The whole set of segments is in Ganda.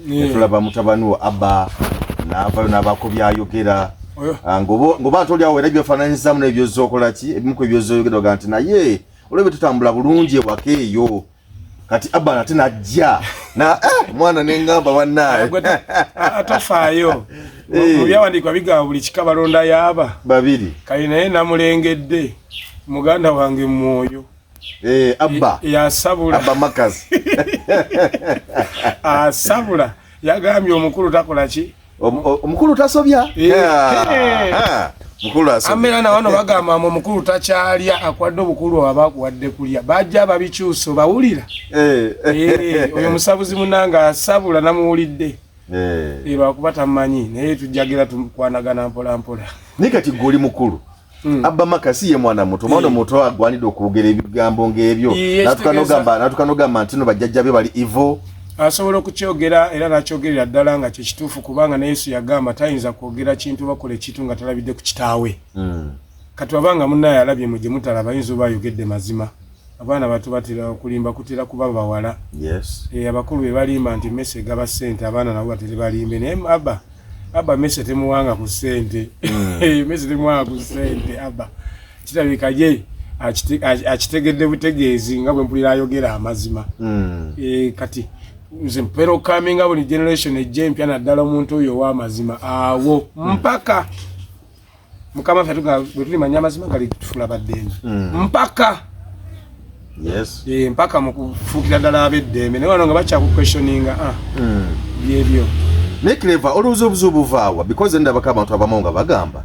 Netulaba mutabani wo Abba n'avayo n'abaako byayogera, ng'oba ate oliawo era byefaananyizamu n'ebyozza okola ki, ebimu ku ebyozza oyogera oga nti naye olwo tutambula bulungi ewaka eyo. Kati Abba nate najja na mwana nengamba bannaaye. Tofaayo, mu byawandiikibwa bigamba buli kika balonda yaaba babiri. Kali naye namulengedde muganda wange mwoyo. Abba yasabula. Abba Makazi. Asabula, yagambye omukulu takola ki? Omukulu tasobya. Mukulu asobya. Amera na wano bagamba mbu omukulu takyalya, akwadde obukulu aba akuwadde kulya, bajja babikyusa bawulira. Oyo musabuzi munange asabula, namuwulidde. Lwakuba tamanyi, naye tujjagira tukwanagana mpola mpola. Naye kati gwe oli mukulu, Abba Makasi ye mwana muto, omwana muto agwanidde okwogera ebigambo ng'ebyo, natuka nogamba nti no bajjajja be bali evil. Asobola okukyogera era nakyogerera ddala nga kyekituufu, kubanga ne Yesu yagamba tayinza kwogera kintu, bakola ekintu nga talabidde ku kitaawe. Kati wabanga munnaye alabye mwe gye mutalaba, ayinza oba ayogedde mazima. Abaana bato batera okulimba, kutera kuba bawala. Abakulu be balimba nti mese egaba ssente, abaana nabo batere balimbe. Naye Abba mese temuwanga ku ssente. Mese temuwanga ku ssente. Abba kirabika ye akitegedde butegeezi nga bwe mpulira ayogera amazima. Kati nze mpera okukaminga buli generation ejja empya, naddala omuntu oyo ow'amazima awo mpaka Mukama ffe bwe tulimanya amazima gali tufuula baddembe. Mpaka mpaka mu kufuukira ddala ab'eddembe, naye wano nga bakyakuquestioninga, byebyo. Naye Clever, olowooza obuzibu buvaawa? Because ndabako abantu abamu nga bagamba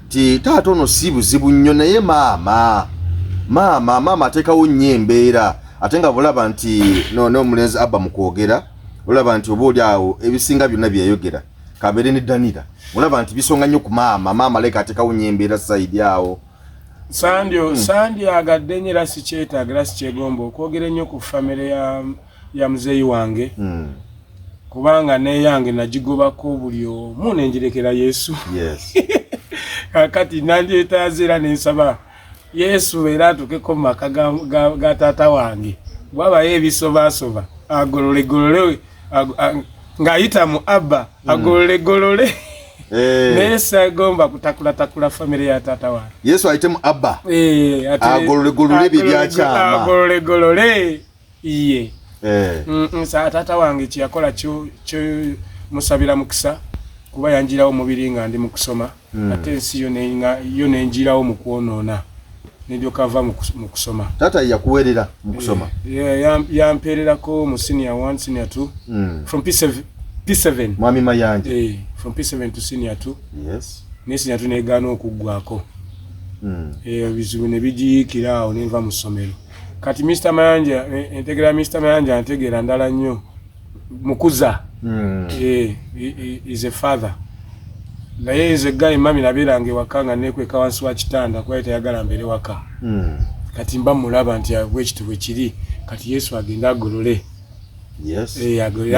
ti taata ono si buzibu nnyo, naye maama ateekawo nnyo embeera, ate nga bulaba nti n'omulenzi Abba mu kwogera olaba nti oba oli awo ebisinga byonna byeyayogera kabeere ne Danira, olaba nti bisonga nnyo ku maama. Maama leka ateekawo nnyo embeera side awo. Sandio sandyagadde nnyo era sikyetaaga era sikyegomba okwogera ennyo ku famire ya muzeeyi wange, kubanga neyange nagigobako buli omu nenjirekera Yesu. Kakati nandyetaaze era nensaba Yesu era atuukeko mu maka ga taata wange, bwabayo ebisobasoba agololegolole ng'ayita mu Abba, agololegolole. Naye sagomba kutakulatakula famire ya taata wange. Yesu ayite mu Abba. Agololegolole ebyo ebyakyama. Agololegolole iye. Sa taata wange kyeyakola kyo musabira mukisa, kuba yanjirawo omubiri nga ndi mu kusoma, ate ensi yo nenjirawo mu kwonoona, nedyoka ava mu kusoma. Taata yakuweerera mu kusoma? Yampeererako mu senior 1, senior 2, from P7, P7. Mwami Mayanja? From P7 to senior 2. Naye senior 2 negaana okuggwako. Ebizibu ne bigiyiikira awo, nenva mu ssomero. Kati Mr Mayanja, entegera Mr Mayanja ntegeera ndala nnyo, mukuza. Is a father, naye nze guy mami nabeeranga ewaka nga nekweka wansi wa kitanda, kuba tayagala mbeere waka. Kati mba mulaba nti bwekito bwe kiri. Kati Yesu agende agolole.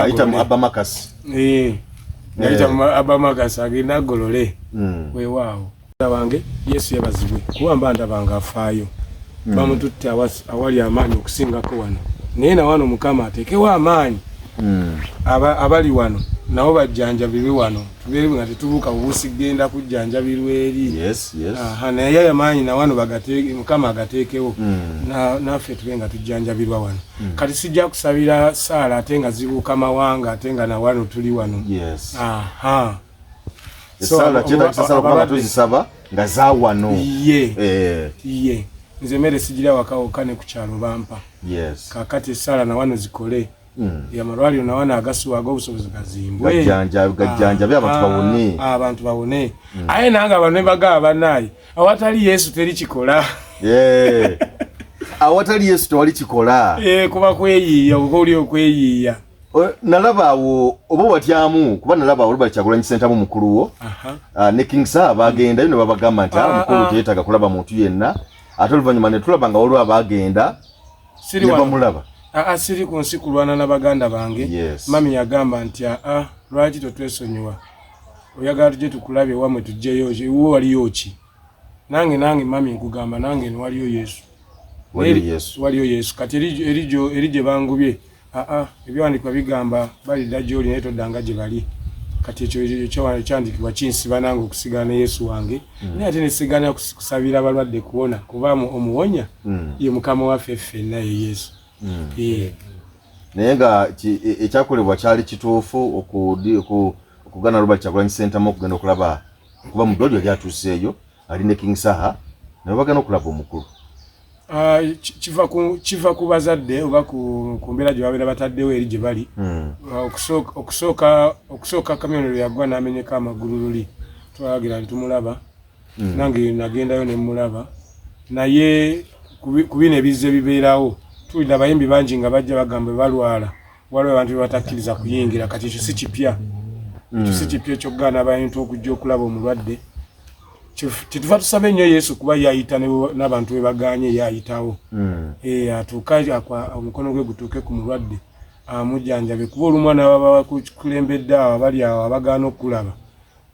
Ayita mu Abba Makasi. Ayita mu Abba Makasi, agende agolole. Weewaawo wange Yesu yebazibwe, kuba mba ndaba nga afaayo. Bamututte awali amaanyi okusingako wano, naye na wano Mukama ateekewo amaanyi. Abali wano nabo bajjanjabirwe wano, tubeere nga tetubuuka bubuusi kugenda kujjanjabirwa eri. Naye ayo amaanyi na wano Mukama agateekewo, naffe tube nga tujjanjabirwa wano. Kati sijja kusabira saala ate nga zibuuka mawanga, ate nga na wano tuli wano. Aha. Esaala kyetagisa sala, kubanga tuzisaba nga zawano. Ye. Ye nze emmere sigira waka wokka, ne ku kyalo bampa. Kakati esaala na wano zikole. Amalwaliro na wano agasuwa ag'obusobozi gazimbwe. Gajjanjabe abantu bawone. Abantu bawone. Aye nange abantu ne bagaba bannaaye, awatali Yesu teri kikola. Awatali Yesu tewali kikola. Kuba kweyiiya, oba oli okweyiiya. Nalaba awo oba watyamu, kuba nalaba awo Robert Kyagulanyi Ssentamu mukulu wo ne King Saha bagendayo ne babagamba nti mukulu teyetaaga kulaba muntu yenna, ate oluvannyuma ne tulaba nga waliwo abagenda ne bamulaba. Aa, siri ku nsi kulwana na baganda bange. Mami yagamba nti aa, lwaki totwesonyiwa, oyagala tujje tukulabe wamwe, tujjeyo iwe waliyo ki? Nange mami nkugamba, nange waliyo Yesu. Waliyo Yesu. Waliyo Yesu. Kati eri gye bangubye. Aa, ebyawandiikibwa bigamba balidda gy'oli naye toddanga gye bali. Kati ekyo ekyawandiikibwa kinsiba nange okusigala ne Yesu wange naye ate nesigana kusabira balwadde kuwona kuba omuwonya ye Mukama waffe ffenna ye Yesu. Naye nga ekyakolebwa kyali kituufu okugana Robert Kyagulanyi Ssentamu okugenda okulaba, kuba mu ddwaliro yali atuuseeyo ali ne King Saha naye bagenda okulaba omukulu. Kiva ku bazadde oba ku mbeera gye babeera bataddewo eri gye bali. Okusooka Chameleone lwe yagwa n'amenyeka amagulu luli twagira ne tumulaba. Nange nagendayo ne mmulaba, naye ku bino ebizze bibeerawo tuwulira abayimbi bangi nga bajja bagamba balwala, waliwo abantu be batakkiriza kuyingira. Kati ekyo si kipya, ekyo si kipya ekyokugaana abantu okujja okulaba omulwadde. Kyetuva tusaba ennyo Yesu kuba yayita n'abantu be bagaanye yayitawo. Atuuka omukono gwe gutuuke ku mulwadde amujjanjabe, kuba olumu n'ababa bakulembedde awo abali awo abagaana okulaba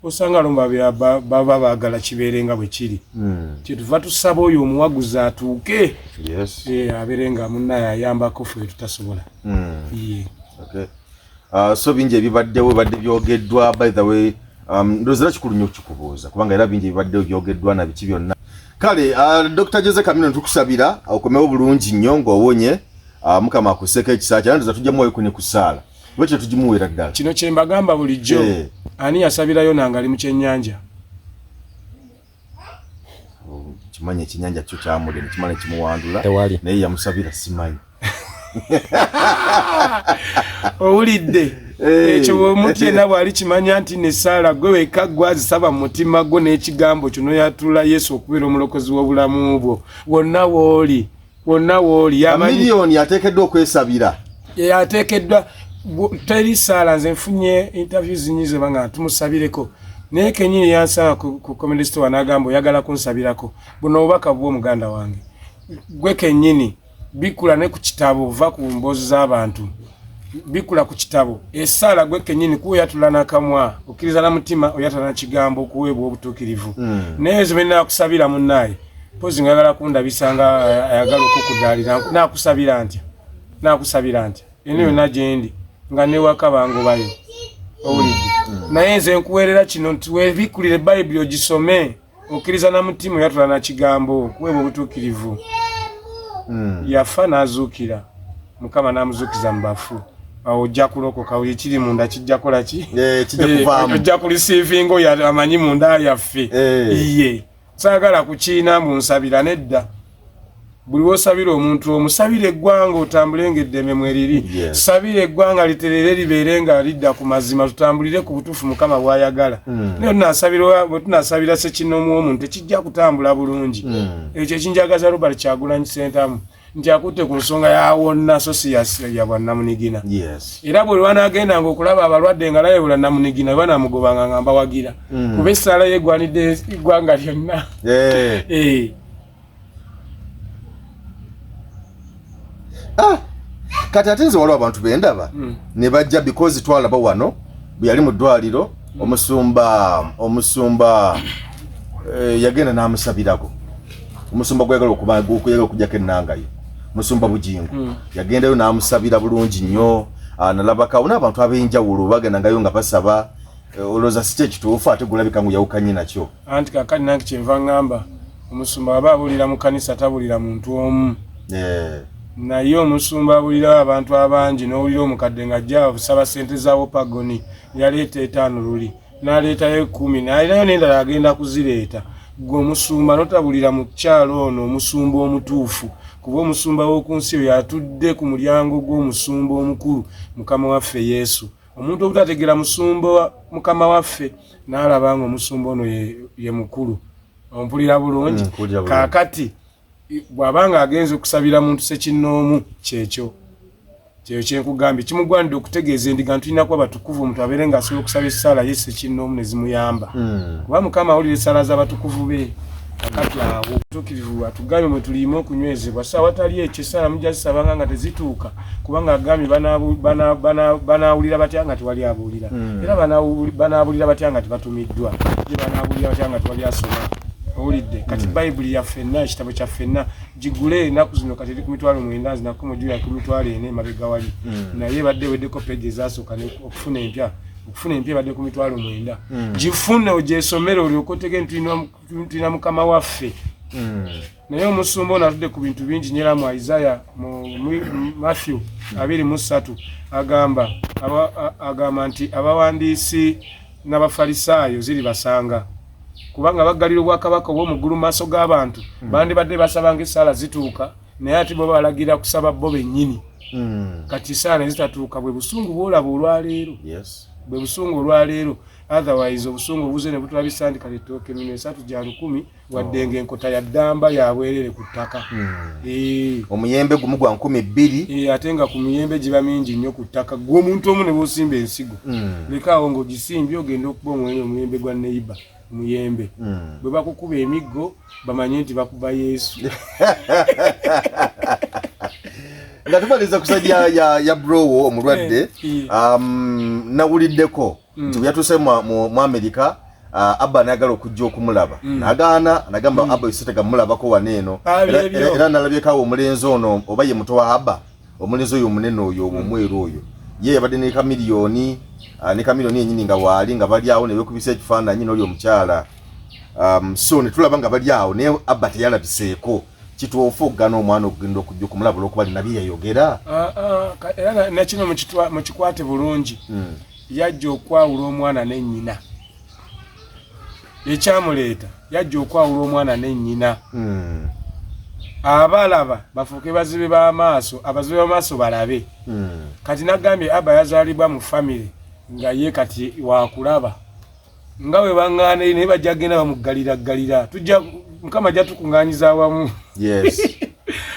osanga olumu baba baagala kibeere nga bwe kiri. Kyetuva tusaba oyo omuwaguzi atuuke, abeere nga munnaye ayambako ffe tutasobola. So bingi ebibaddewo bibadde byogeddwa. By the way, ndowooza era kikulu nnyo okukikubuuza kubanga era bingi ebibaddewo byogeddwa na biki byonna. Kale Dr. Jose Chameleone, tukusabira okomewo bulungi nnyo ng'owonye, Mukama akusseeko ekisa kye. Era ndowooza tujja muwayo ne ku ssaala oba kye tugimuweera ddala. Kino kye mbagamba bulijjo, ani yasabirayo nange ali mu kyennyanja? Kimanyi ekyennyanja kyo kyamulya nekimala nekimuwandula, naye yamusabira simanyi. Owulidde ekyo? Omuntu yenna bw'ali kimanya nti nesaala gwe wekka gwazisaba mu mutima gwo n'ekigambo kyo noyatula Yesu okubeera omulokozi w'obulamu bwo, wonna w'oli, wonna w'oli. Miliyoni ateekeddwa okwesabira. Ateekeddwa teri saala. Nze nfunye interviews nyingi oba nga tumusabireko, naye kenyini yansanga ku comedy store n'agamba oyagala kunsabirako. Buno obubaka bwo muganda wange gwe kenyini bikula ne ku kitabo, va ku mboozi z'abantu, bikula ku kitabo. Essaala gwe kenyini kuba oyatula n'akamwa, okkiriza na mutima, oyatula na kigambo okuweebwa obutuukirivu. Naye ezo benakusabira munnaaye, pozi nga oyagala kundabisa nga ayagala okukudaalira, nakusabira ntya? Nakusabira ntya eno yonna gyendi nga newaka bangobayo? Owulidde? Naye nze nkuweerera kino nti webikulire Bayibuli ogisome, okkiriza na mutima, oyatula na kigambo okuweebwa obutuukirivu. Yafa n'azuukira, Mukama n'amuzuukiza mu bafu, awo ojja kulokoka. Buli kiri munda kijja kola ki? Ojja kureceivinga oyo amanyi munda yaffe. Iye saagala kukiina mbu nsabira, nedda. Buli wosabira omuntu omusabira eggwanga otambule nga eddembe mweriri. Sabira eggwanga literere libeere nga lidda ku mazima, tutambulire ku butuufu Mukama bw'ayagala. Naye bwe tunasabira sekinoomu omuntu tekijja kutambula bulungi. Ekyo ekinjagaza Robert Kyagulanyi Ssentamu nti akutte ku nsonga yawonna so si ya bwannamunigina. Era bwe lwanagendanga okulaba abalwadde nga layebula namunigina, banamugobanga nga mbawagira, kuba essaala yegwanidde eggwanga lyonna. Ah, kati ate nze waliwo abantu bendaba ne bajja because twalaba wano bwe yali mu ddwaliro, omusumba yagenda n'amusabirako, omusumba gweyagala okuyagala okugjako ennanga ye, musumba Bugingo. Yagendayo n'amusabira bulungi nnyo. Ah, nalabakawo n'abantu ab'enjawulo bagendangayo nga basaba. Olowooza si kyekituufu ate gulabika ngu yawukanye nakyo? Anti kakati nange kyenva ŋŋamba omusumba aba abulira mu kanisa tabulira muntu omu. Naye omusumba abulirawo abantu abangi, n'owulira omukadde ng'ajja osaba sente za wopagoni, yaleeta 5 luli n'aleetayo 10 n'alinayo n'endala agenda kuzireeta. Gwe omusumba notabulira mu kyalo ono omusumba omutuufu, kuba omusumba w'oku nsi oyo atudde ku mulyango gw'omusumba omukulu, Mukama waffe Yesu. Omuntu obutategeera musumba Mukama waffe n'alaba nga omusumba ono ye mukulu. Ompulira bulungi? Kaakati bw'aba nga agenza okusabira muntu sekinnoomu, kyekyo kyekyo kyenkugambye kimugwanidde okutegeeza endiga nti tulina kuba batukuvu, omuntu abeere ng'asobola okusaba essaala ye sekinnoomu ne zimuyamba, kuba Mukama awulira essaala z'abatukuvu be. Kakati awo obutuukirivu atugambye mwe tuliime okunywezebwa, so awatali ekyo essaala mujja zisabanga nga tezituuka, kubanga agambye banaawulira batya nga tewali abuulira? Era banaabulira batya nga tebatumiddwa? Ye banaabuulira batya nga tewali asoma? Owulidde kati Bayibuli yaffenna, ekitabo kyaffenna, gigule ennaku zino kati eri ku 90,000, zinako mujulira ku 40,000 emabega wali, naye ebadde eweddeko peji ezasooka okufuna empya, okufuna empya ebadde ku 90,000. Gifune ogyesomere olyoke otege nti tulina mukama waffe. Naye omusumba ono atudde ku bintu bingi nyo, era mu Isaya, mu Matthew 23 agamba agamba nti abawandiisi n'abafalisaayo ziri basanga kubanga baggalira obwakabaka obw'omuggulu mu maaso g'abantu. Bandibadde basabanga essaala zituuka, naye ate bo balagira kusaba bo bennyini. Kati essaala ne zitatuuka, bwe busungu bwolaba olwaleero. Bwe busungu olwaleero. Otherwise obusungu obuze ne butulabisa nti kati ettooke mino esatu gya 1,000, wadde nga enkota ya ddamba yabwerere ku ttaka. Omuyembe gumu gwa 2,000. Ate nga ku miyembe giba mingi nnyo ku ttaka, gwe omuntu omu ne bwosimba ensigo, lekaawo ng'ogisimbye, ogenda okuba omwene omuyembe gwa neiba omuyembe. Bwe bakukuba emiggo bamanye nti bakuba Yesu. Nga tumaliriza ku side ya browo omulwadde, nawuliddeko nti bwe yatuuse mu Amerika, abba nayagala okujja okumulaba, nagaana, nagamba abba esitega mulabako wano eno. Ah, byebyo. Era nalabyeko awo omulenzi ono, oba ye muto wa abba, omulenzi oyo omunene oyo omweru oyo, ye yabadde ne Kamiliyoni, ne Kamiliyoni yenyini nga waali nga bali awo ne beekubisa ekifaananyi n'oli omukyala, so ne tulaba nga bali awo, naye abba teyalabiseeko. Kituufu okugana omwana okugenda okujja okumulaba olwokuba nina bye yayogera? Ah, ah, era nakino mukikwate bulungi. Yajja okwawula omwana ne nnyina. Ekyamuleeta, yajja okwawula omwana ne nnyina. Abalaba bafuuke bazibe b'amaaso, abazibe b'amaaso balabe. Kati nagambye abba yazaalibwa mu famire nga ye kati wakulaba nga bwe baŋŋaana eri, naye bajja genda bamuggalira ggalira, tujja Mukama ajja tukuŋŋaanyiza awamu.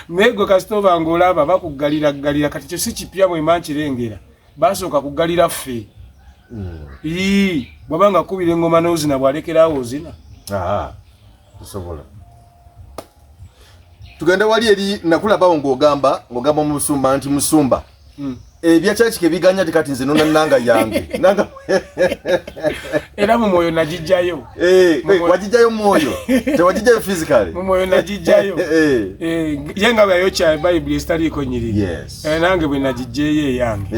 Naye gwe kasita oba ng'olaba bakuggalira ggalira, kati kyo si kipya, mwema nkirengera basooka kuggalira ffe. Ii, bw'aba nga kubira engoma n'ozina, bw'alekerawo ozina. Aha, tosobola. Tugende wali eri nakulabawo ng'ogamba omusumba nti musumba, ebya kyaki kebiganya ti kati nze nona nanga yange nanga. Era mu mwoyo nagijjayo. Wagijjayo mu mwoyo, tewagijjayo physically? Mu mwoyo nagijjayo. Ye nga bweyayokya Bayibuli ezitaliiko nyiriri. Nange bwe nagijjeeyo eyange.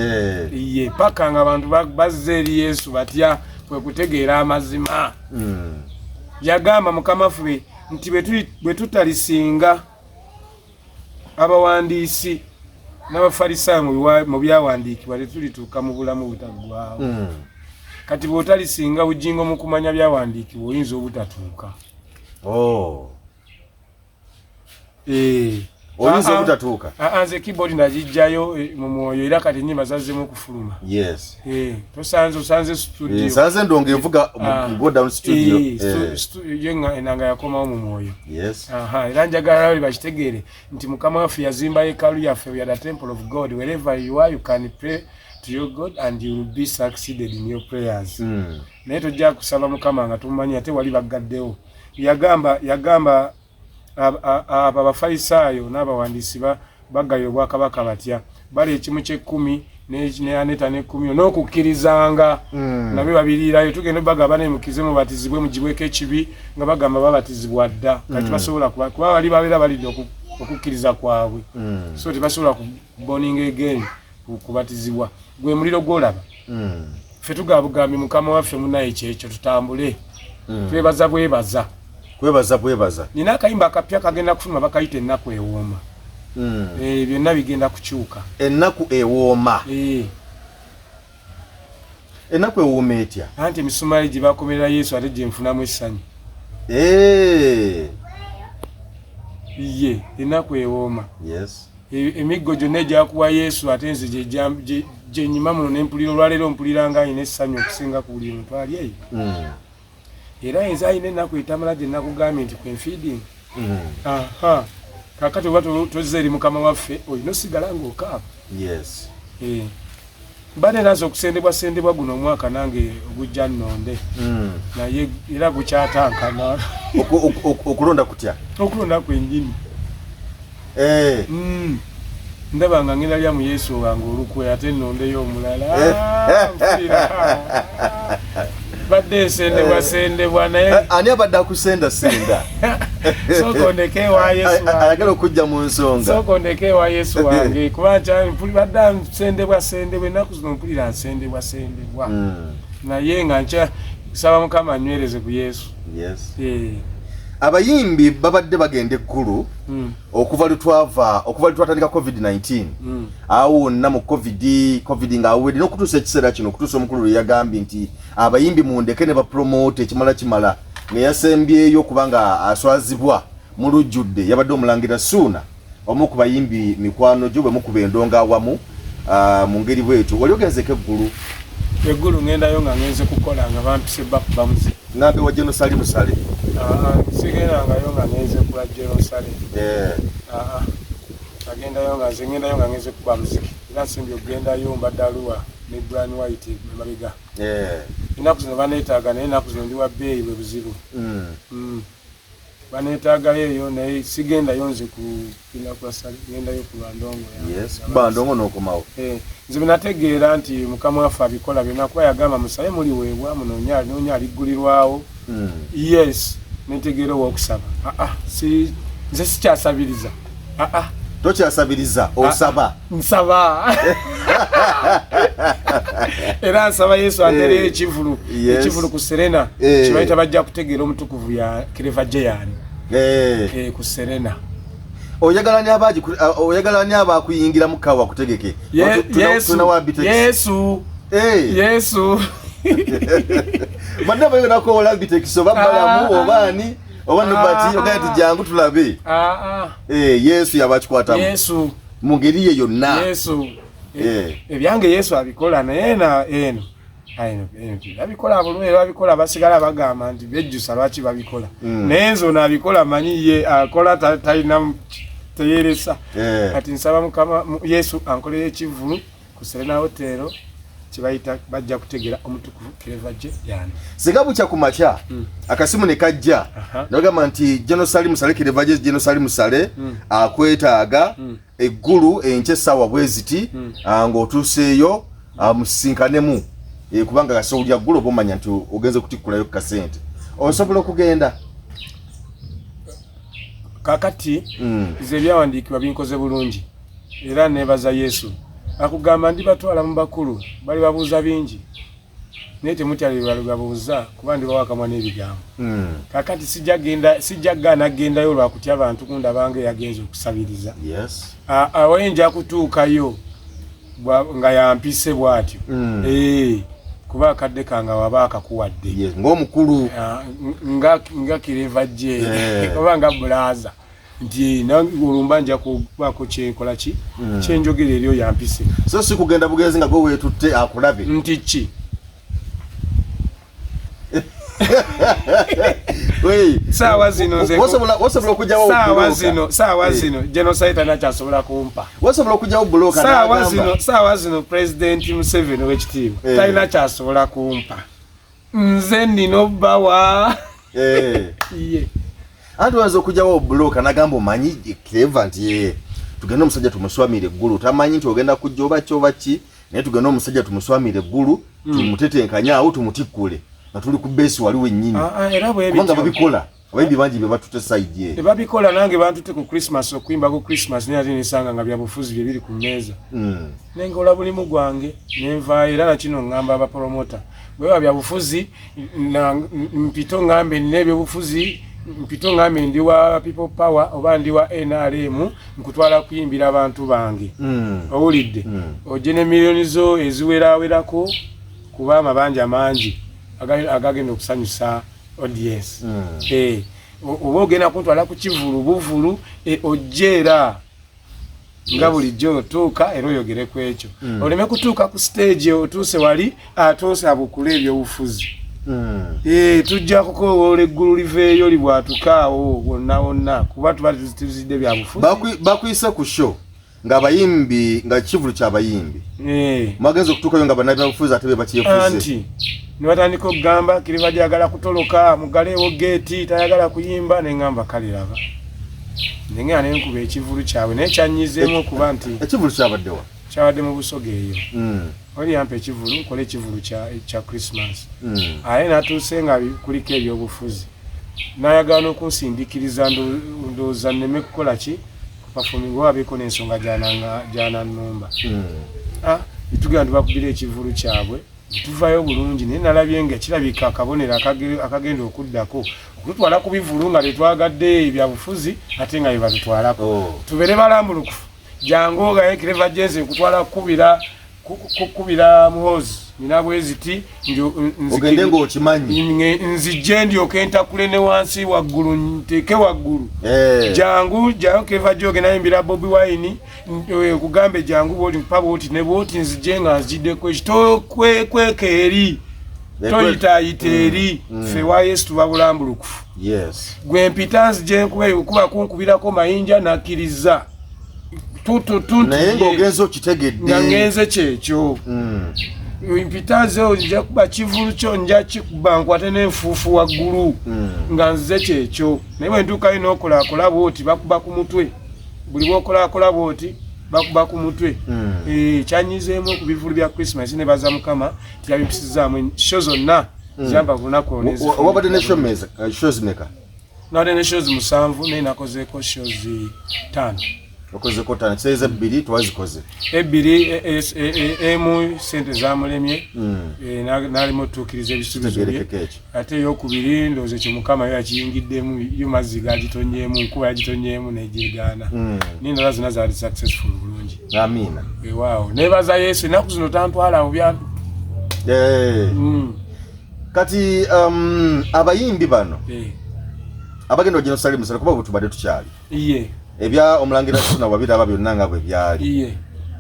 Ye paka nga abantu bazze eri Yesu batya kwe kutegeera amazima. Yagamba mukama ffe nti bwe tutalisinga abawandiisi n'abafalisaayo mu byawandiikibwa, tetulituuka mu bulamu butaggwawo. Kati bw'otalisinga Bugingo mu kumanya byawandiikibwa, oyinza obutatuuka. Oh. Oyinza obutatuuka. Ah, nze keyboard nagijjayo mu mwoyo, era kati ennyimba zazzemu okufuluma. Tosanze, osanze studio. Nsanze ndongo evuga mu go down studio. Ye nga enanga yakomawo mu mwoyo. Aha, era njagala bali bakitegeere nti mukama waffe yazimba hekalu yaffe. We are the temple of God. Wherever you are, you can pray to your God and you will be succeeded in your prayers. Naye tojja kusaba mukama nga tomumanyi, ate wali baggaddewo. Yagamba abo abafalisaayo n'abawandiisi baggayo obwakabaka batya? Bali ekimu ky'ekkumi ne aneta n'ekkumi n'okukkirizanga nabyo babiriirayo. Tugenda bagamba naye mukkirize mubatizibwe mugibweko ekibi, nga bagamba babatizibwa dda. Kati basobola kuba bali babeera balidde okukkiriza kwabwe, so tebasobola kuborninga again kubatizibwa. Gwe muliro gwolaba. Ffe tugabugambye mukama waffe munaye kyekyo, tutambule. Twebaza bwebaza. Kwebaza bwebaza. Nina akayimba akapya kagenda kufuluma, bakayita Ennaku Ewooma. Byonna bigenda kukyuka. Ennaku Ewooma. Ennaku ewooma etya? Anti emisumaali gye bakomerera Yesu ate gye nfunamu essanyu. Ye ennaku ewooma. Emiggo gyonna egyakuwa Yesu, ate nze gye nyima muno nempulira olwaleero, mpulira nga alina essanyu okusinga ku buli muntu ali eyo. Era nze alina ennaku etamala gye nakugambye nti kwenfeeding. Aha, kakati oba tozza eri mukama waffe, olina osigala ng'okaaba. Mbadde naza okusendebwa sendebwa guno omwaka nange ogujja nnonde, naye era gukyatankana. Okulonda kutya? Okulonda kwennyini. Ndaba nga ngenda lya mu Yesu wange olukwe, ate nnondeyo omulala. Ah, mpulira. Badde nsendebwa sendebwa naye eh, ani abadde akusenda senda? Sooka ondeke ewa Yesu wange. Ayagala okujja mu nsonga. Sooka ondeke ewa Yesu wange kuba badde nsendebwa sendebwa ennaku zino mpulira nsendebwa sendebwa hmm. naye nga nkya saba Mukama anywereze ku Yesu. Yes. Eh. Abayimbi babadde bagenda eggulu hmm. okuva lwetwava okuva lwetwatandika covid-19 mm. awo wonna mu covid covid nga awedde n'okutuusa ekiseera kino okutuusa omukulu lwe yagambye nti abayimbi mundeke ne bapromote ekimala kimala nga yasembyeyo okuba nga aswazibwa mu lujjudde yabadde omulangira Suuna omu ku bayimbi mikwano gyo bwe mukuba endongo awamu ah, mu ngeri bwetyo wali ogenzeko eggulu eggulu ngendayo nga ngenze kukola nga bampise bakuba muziki ngambe wa General Salim Saleh ah, ah, sigendangayo nga ngenze kula General Saleh eh. ah, agendayo nga nze ngendayo nga ngenze kuba muziki era nsimbye okugendayo mbadde Arua ne Brian White emabega eh. ennaku zino baneetaaga naye ennaku zino ndi wa bbeeyi bwe buzibu mm. Mm. Baneetaagayo eyo naye sigendayo nze kugenda ku Sale, ngendayo ku lwa ndongo yange. Yes, kuba ndongo n'okomawo. Eh, nze bwe nategeera nti Mukama waffe abikola byonna kuba yagamba musabe muliweebwa, munoonye alinoonya aliggulirwawo. Mm. Yes, netegeera ow'okusaba. Ah ah, si nze sikyasabiriza. Ah ah. Tokyasabiriza, ah, osaba. Ah, nsaba. Era nsaba Yesu antereyo eh, ekivulu, ekivulu ku Serena. Eh. Kibayita bajja kutegeera omutukuvu ya Clever J yani. Eh. Eh, ku Serena. Oyagala ni abaji oyagala ni abakuyingira mukawa kutegeke. Yesu. Yesu. Eh. Yesu. Banna bayo nako ola bitekiso babalamu ah, obani oba nobati ogenda ti jangu tulabe. Ah, ah. Eh, Yesu yabakikwatamu. Yesu. Mu ngeri ye yonna. Yesu. Eh. Ebyange Yesu abikola naye na eno. Babikola bulungi babikola basigala bagamba nti bejjusa lwaki babikola mm. naye nze ono abikola manyi ye akola talina teyeresa eh. Kati nsaba Mukama Yesu ankolere ekivvulu ku Serena Hotel kibayita bajja kutegera omutukuvu Clever J yani singa bukya ku makya mm. akasimu ne kajja nagamba nti General Salim Saleh Clever J General Salim Saleh mm. akwetaaga eggulu enkya essaawa bwe ziti ah, ng'otuuseeyo ah, musisinkanemu eh, kubanga kasowulya ggulu oba omanya nti ogenze kutikkulayo ku kasente osobola okugenda kakati mm. nze ebyawandiikibwa binkoze bulungi era nebaza Yesu akugamba ndibatwala mu bakulu bali babuuza bingi naye temutya lwebabuuza kuba ndibawa akamwa n'ebigambo mm. Kakati sijja gaana kugendayo lwakutya bantu kundabanga eyagenza okusabiriza yes. Awaye nja kutuukayo nga yampise bw'atyo mm. Eh, kuba akadde kange waba akakuwadde yes. Ng'omukulu nga Clever J yeah. Oba nga bulaza nti olumba nja kubaako kyenkola ki mm. kyenjogera eri yampise so si kugenda bugenzi nga gwe weetutte akulabe nti ki saawa zino nze wasobola okujjawo saawa zino saawa eh. zino genocide anakyasobola kumpa wasobola okujjawo buloka saawa zino saawa zino President Museveni owekitiibwa eh. talina kyasobola kumpa nze nina obbawa eh. ye anti oyinza okujjawo buloka nagamba omanyi Clever nti tugende omusajja tumuswamire eggulu tamanyi nti ogenda kujja oba ki oba ki naye tugende omusajja tumuswamire eggulu mm. tumutetenkanye awo tumutikkule nga tuli ku beesi wali wennyini ah, ah, era kubanga babikola abayimbi bangi be batute side eyo babikola nange bantute ku Christmas okuyimba ku Christmas naye ate nesanga nga byabufuzi bye biri ku mmeeza mm. nengola bulimu gwange nenvaayo era nakino ngamba abapromota bweba byabufuzi mpito ngambe nina ebyobufuzi mpito ngambe ndi wa People Power oba ndi wa NRM nkutwala kuyimbira abantu bange mm. owulidde mm. ojje ne miliyoni zo eziwerawerako kuba amabanja mangi agagenda okusanyusa audience mm. eh, oba ogenda kuntwala ku kivulu buvulu eh, ojje era nga bulijjo otuuka era oyogere ku ekyo mm. oleme kutuuka ku stage otuuse wali atuuse abukule ebyobufuzi mm. Eh, tujja kukowoola eggulu liveeyo libwatukaawo wonna wonna kuba tuba tuzidde byabufuzi bakuyise ku show ng'abayimbi nga kivulu ky'abayimbi eh. mwagenza okutuukayo nga bannabyabufuzi ate be bakyefuze anti ne batandika okugamba Clever gyagala kutoloka mugaleewo geeti tayagala kuyimba ne ŋŋamba kale laba nengenda nenkuba ekivulu kyabwe naye kyanyizeemu okuba nti ekivulu kyabaddewa kyabadde mu Busoga eyo mm. Oli yampa ekivulu nkole ekivulu kya Christmas. Aye natuuse nga kuliko ebyobufuzi, nayagala n'okunsindikiriza, ndowooza nneme kukola ki, kuperforminga oba abeeko n'ensonga gyanannumba. Ah, netugenda tubakubira ekivulu kyabwe, tuvayo bulungi, naye nalabye nga kirabika akabonero akagenda okuddako okututwala ku bivulu nga tetwagadde ebyabufuzi, ate nga byebatutwalako. Tubeere balambulukufu. Jangu ogaye Clever Jensen nkutwala kukubira Muhoozi, nina bweziti. Ogende ng'okimanyi. Nzijje ndyoke ntakule ne wansi waggulu, nteeke waggulu. Jangu, jangu Clever Joge nayimbira Bobi Wine, kugambe jangu bwoti mpa bwoti ne bwoti, nzije nga nziddeko ekitokwekweka eri, toyitaayita eri. Ffe wa Yesu tuba bulambulukufu. Gwe mpita nzije nkuba kuba kunkubirako mayinja, nakkiriza. Naye ng'ogenze okitegedde. Nga ngenze kyekyo. Mpita nze nja kuba kivulu kyo, nja kikuba nkwate n'enfuufu waggulu. Nga nzize kyekyo, naye bwe ntuukayo n'okolakola bwoti bakuba ku mutwe, buli bwokolakola bwoti bakuba ku mutwe. Kyanyizeemu ku bivulu bya Christmas, nebaza Mukama tiyabimpisizaamu show zonna zampa ku lunaku olwo. Wabadde ne shows meka? Nabadde ne shows 7, naye nakozeeko shows 5. Okozeko 5, kitegeeza ebbiri twazikoze. Ebbiri emu sente zamulemye. Nalimu otutuukiriza ebisuubizo bye. Kitegerekeka ekyo. Ate eyokubiri ndowooza ekyo Mukama yo yakiyingiddemu, yo mazzi gagitonyeemu, nkuba yagitonyeemu negyegaana. Naye endala zonna zaali successful bulungi. Amiina. Ewaawo nebaza Yesu, ennaku zino tantwala mu bya. Kati abayimbi bano abagenda ogenda osala emisala, kuba bwe tubadde tukyali ebya omulangira Suna wabiraba byonna nga bwe byali.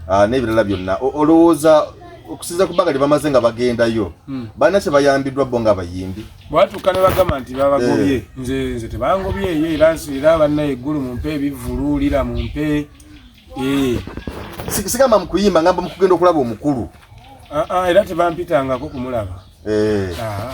Ah, n'ebirala byonna. Olowooza okusinza ku bbanga lye bamaze nga bagendayo, balina kye bayambiddwa bo ng'abayimbi? Bwatuuka ne bagamba nti babagobye, nze tebangobyeyo, era era bannaye eggulu mumpe ebivvulu, lira mumpe. Sigamba mu kuyimba, ngamba mu kugenda okulaba omukulu. Ah, ah, era tebampitangako kumulaba. Ah.